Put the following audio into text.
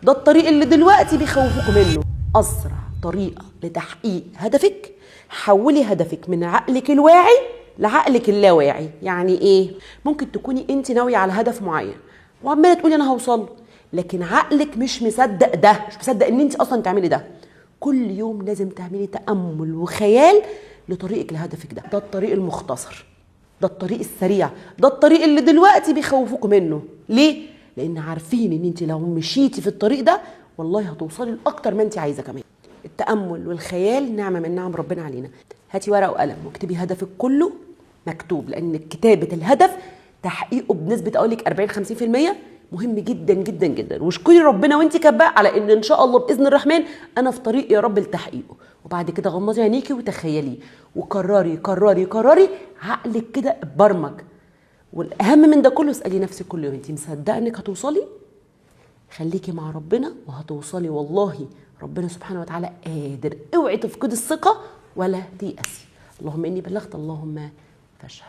ده الطريق اللي دلوقتي بيخوفوكوا منه. اسرع طريقه لتحقيق هدفك، حولي هدفك من عقلك الواعي لعقلك اللاواعي. يعني ايه؟ ممكن تكوني انت ناوية على هدف معين وعماله تقولي انا هوصل له، لكن عقلك مش مصدق ده، مش مصدق ان انت اصلا تعملي ده. كل يوم لازم تعملي تامل وخيال لطريقك لهدفك ده. ده الطريق المختصر، ده الطريق السريع، ده الطريق اللي دلوقتي بيخوفوكوا منه. ليه؟ لان عارفين ان انت لو مشيتي في الطريق ده والله هتوصلي لاكتر ما انت عايزه. كمان التامل والخيال نعمه من نعم ربنا علينا. هاتي ورقة وقلم واكتبي هدفك كله مكتوب، لان كتابه الهدف تحقيقه بنسبة اقول لك 40 50% مهم جدا جدا جدا. واشكري ربنا وانت كاتبه على ان ان شاء الله باذن الرحمن انا في طريق يا رب لتحقيقه. وبعد كده غمضي عينيكي وتخيليه وكرري كرري كرري، عقلك كده اتبرمج. والاهم من ده كله اسالي نفسك كل يوم، انت مصدقه انك هتوصلي؟ خليكي مع ربنا وهتوصلي والله، ربنا سبحانه وتعالى قادر. اوعي تفقدي الثقة ولا تيأسي. اللهم اني بلغت، اللهم فاشهد.